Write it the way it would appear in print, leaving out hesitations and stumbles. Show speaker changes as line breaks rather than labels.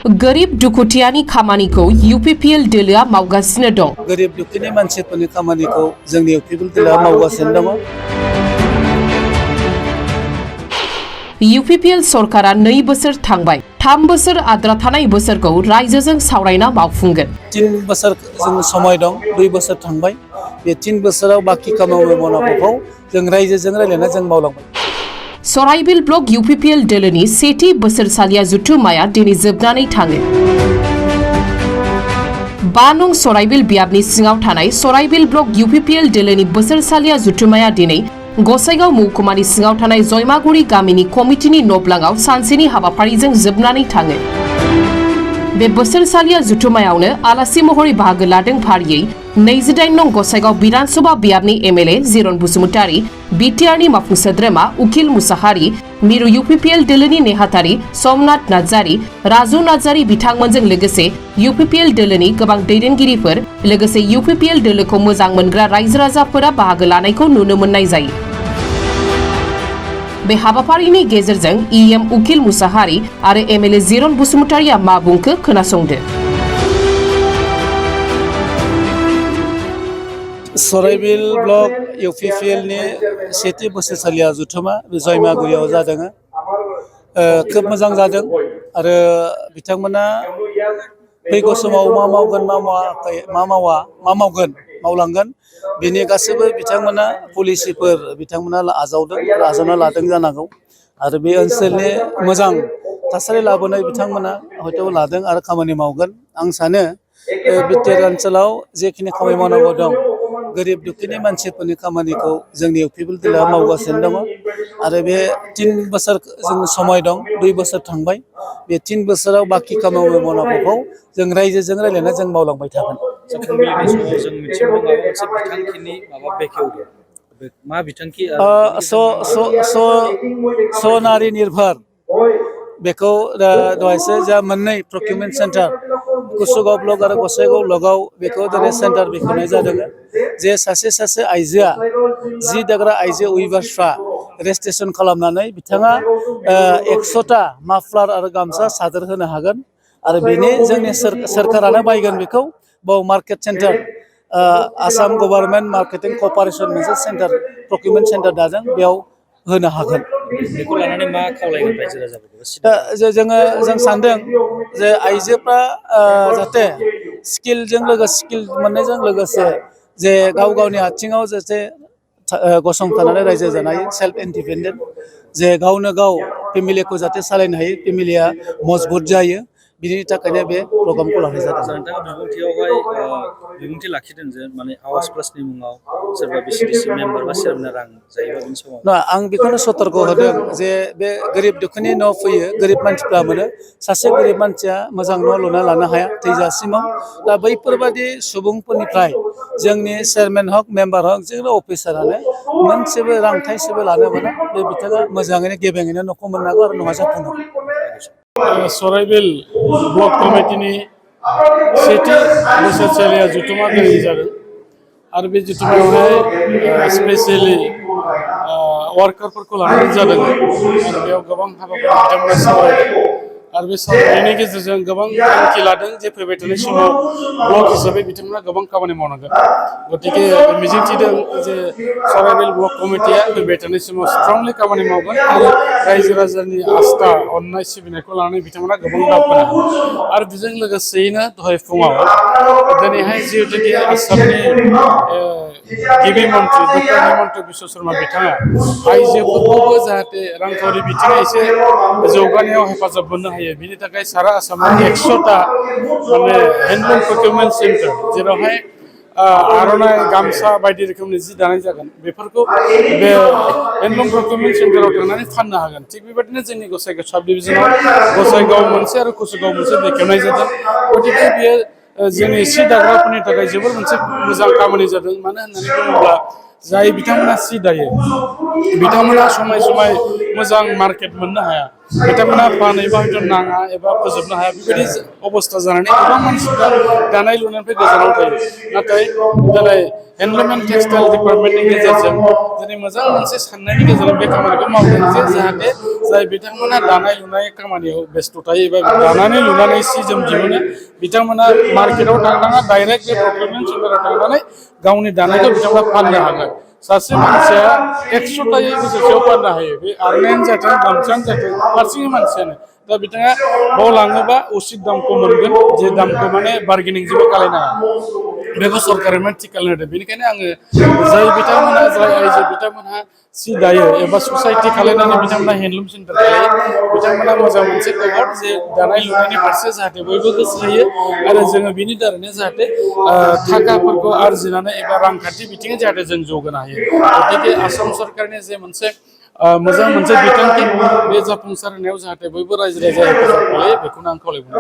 गरिब दुखुथियानि खामानिखौ UPPL दोलोआ मावगासिनो दं।
गरिब दुखुनि मानसिफोरनि खामानिखौ जोंनि UPPL दोलोआ मावगासिनो दङ।
UPPL सरकारा 2 बोसोर थांबाय। 3 बोसोर आद्रा थानाय बोसोरखौ रायजोजों सावरायना मावफुंगोन।
3 बोसोर जों समय दं। 2 बोसोर थांबाय। बे 3 बोसोराव बाखि खामानि मावनांगौखौ जों रायजोजों रायलायना जों मावलांबाय।
सराइबिल ब्लक UPPL दोलोनि सेथि बोसोरसालिया जुथुमाया दिनै जोबनानै थाङो। 5 नं सराइबिल बियाबनि सिङाव थानाय सराइबिल ब्लक UPPL दोलोनि बोसोरसालिया जुथुमाया दिनै गसाइगाव महकुमानि सिङाव थानाय जयमागुरि गामिनि कमिटिनि नब्लाङाव सानसेनि हाबाफारिजों जोबनानै थाङो। बे बोसोरसालिया जुथुमायावनो आलासि महरै बाहागो लादों फारियै 28 नं गसाइगाव विधानसभा बियाबनि MLA जिरन बसुमतारी, BTRनि मावफुं सोद्रोमा उकिल मुसाहारि, मिरु UPPL दोलोनि नेहाथारि सोमनाथ नार्जारी, राजु नार्जारी बिथांमोनजों लोगोसे UPPL दोलोनि गोबां दैदेनगिरिफोर लोगोसे UPPL दोलोखौ मोजां मोनग्रा रायजो राजाफोरा बाहागो लानायखौ नुनो मोननाय जायो। बे हाबाफारिनि गेजेरजों EM उकिल मुसाहारि आरो MLA जिरन बसुमतारीया मा बुंखो खोनासंदो।
सराइबिल ब्लक UPPL नि सेथि बोसोरसालिया जुथुमा बे जयमागुरियाव जादों। खोब मोजां जादों आरो बिथांमोना फैगौ समाव मा मावगोन मावलांगोन बिनि गासैबो बिथांमोना पलिसिफोर बिथांमोना आजावना लादों जानांगौ आरो बे ओनसोलनि मोजां थासारि लाबोनाय बिथांमोना हयथ' लादों आरो खामानि मावगोन। आं सानो बिटिआर ओनसोलाव जेखिनि खामानि मावनांगौ दं गरिब दुखुनि मानसिफोरनि खामानिखौ जोंनि UPPL दोलोआ मावगासिनो दङ आरो बे 3 बोसोर जों समय दं। 2 बोसोर थांबाय। बे 3 बोसोराव बाखि खामानि मावनांगौखौ जों रायजोजों रायलायना जों मावलांबाय थागोन।
फुंबिलिनि समाव जों मिथिनो माबा मोनसे बिथांखिनि माबा बेखेवदो। मा बिथांखि
सनारि निर्भर बेखौ दहायसो जा मोननै प्रकिउमेन्ट सेन्टार कुसुगाव ब्लक आरो गसाइगाव ब्लकआव बेखौ दिनै सेन्टार बेखेवनाय जादों। जे सासे आइजोआ जि दाग्रा आइजो उइभार्सफ्रा रेजिस्ट्रेसन खालामनानै बिथाङा 100टा माफ्लार आरो गामसा सादोर होनो हागोन आरो बेनि जोंनि सोरखारानो बायगोन बेखौ बाव market centre Assam government marketing corporation मोनसे सेन्टार प्रकिउमेन्ट सेन्टार दादों बेयाव होनो हागोन।
बेखौ लानानै मा खावलायगोन रायजो राजाफोरखौ?
जों सानदों जे आइजोफ्रा जाहाथे स्किल मोननायजों लोगोसे जे गाव गावनि आथिङाव जाहाथे गसंथानानै रायजो जानाय सेल्फ इन्डिपेन्डेन्ट जे गावनो गाव फेमिलिखौ जाहाथे सालायनो हायो, फेमिलिया मजबुत जायो, बिनि थाखायनो बे प्रग्रामखौ लानाय जादों।
नोंथाङा बिबुंथि लाखिदों जे माने आवाज प्लासनि मुङाव सोरबा BCDC मेम्बार बा सोरनो रां जायोबा बिनि समाव
आं बेखौनो सतर्क होदों जे बे गोरिब दुखुनि न' फैयो, गोरिब मानसिफ्रा मोनो। सासे गोरिब मानसिया मोजां न' लुना लानो हाया थैजासिमाव। दा बैफोरबादि सुबुंफोरनिफ्राय जोंनि चेयारमेन हक मेम्बार हक जोंनि अफिसारानो मोनसेबो रां थाइसेबो लानो मोना। बे बिथाङा मोजाङैनो गेबेङैनो न'खौ मोननांगौ आरो न'आ जाफुंनांगौ।
सराइबिल ब्लक कमिटिनि सेथि बोसोरसालिया जुथुमा दिनै जादों आरो बे जुथुमायावहाय स्पेसियेलि वार्कारफोरखौ लानानै जादों आरो बेयाव गोबां हाबाफारि बिथांमोना सावरायदों आरो बे सावरायनायनि गेजेरजों गोबां थांखि लादों जे फैबाय थानाय समाव ब्लक हिसाबै बिथांमोना गोबां खामानि मावनांगोन। गतिके मिजिंथिदों जे सराइबिल ब्लक कमिटिया फैबाय थानाय समाव स्ट्रंलि खामानि मावगोन आरो रायजो राजानि आस्था अननाय सिबिनायखौ लानानै बिथांमोना गोबां दावगानो हागोन। आरो बेजों लोगोसेयैनो दहाय फुङाव दिनैहाय जिहेतुकि आसामनि गिबि मन्त्रि डक्टर हिमन्त बिश्व शर्मा बिथाङा आइजोफोरखौबो जाहाथे रांखावरि बिथिङाव एसे जौगानायाव हेफाजाब मोननो हायो बिनि थाखाय सारा आसामाव 100टा माने हेन्दलुम प्रकिउमेन्ट सेन्टार जेरावहाय आर'नाइ गामसा बायदि रोखोमनि जि दानाय जागोन बेफोरखौ बे हेन्दलुम प्रकिउमेन्ट सेन्टाराव थांनानै फाननो हागोन। थिग बेबायदिनो जोंनि गसाइगाव साब डिभिजनाव गसाइगाव मोनसे आरो कुसुगाव मोनसे बेखेवनाय जादों। गतिके बेयो जोंनि सि दाग्राफोरनि थाखाय जोबोर मोनसे मोजां खामानि जादों। मानो होननानै बुङोब्ला जाय बिथांमोना सि दायो बिथांमोना समाय मोजां मार्केट मोननो हाया, बिथांमोना फानहैबा हयथ' नाङा एबा फोजोबनो हाया बेबायदि अबस्था जानानै गोबां मानसिफ्रा दानाय लुनायनिफ्राय गोजानाव थायो। नाथाय दिनै हेन्दलुम एन्ड टेक्सटाइल डिपार्टमेन्टनि गेजेरजों दिनै मोजां मोनसे साननायनि गेजेरजों बे खामानिखौ मावदों जे जाहाथे जाय बिथांमोना दानाय लुनाय खामानियाव बेस्थ' थायो एबा दानानै लुनानै सि जोम दिहुनो बिथांमोना मार्केटाव थांनाङा डाइरेक्ट बे प्रक्रियमेन्ट सेन्टाराव थांनानै गावनि दानायखौ बिथांमोना फाननो हागोन सासे मानसिया 100तायै बोसोरसेयाव फाननो हायो बे आरनायानो जाथों गामसायानो जाथों फारसेनि मानसियानो दा बिथाङा बाव लाङोबा उसित दामखौ मोनगोन जे दामखौ माने बार्गेनिं जेबो खालायनाङा बेखौ सरकारा थिग खालामना होदों बेनिखायनो आङो जाय बिथांमोना जाय आइजो बिथांमोनहा सि दायो एबा ससाइटि खालायनानै बिथांमोना हेन्दलुम सेन्टार खालायो बिथांमोना मोजां मोनसे खबर जे दानाय लुनायनि फारसे जाहाथे बयबो गोसो होयो आरो जोङो बिनि दारैनो जाहाथे थाखाफोरखौ आरजिनानै एबा रांखान्थि बिथिङै जाहाथे जों जौगानो हायो गतिके आसाम सरकारनि जे मोनसे मोजां मोनसे बिथांखि बे जाफुंसार होनायाव जाहाथे बयबो रायजो राजाया हेफाजाब खालायो बेखौनो आं खावलायहरनाय जाबाय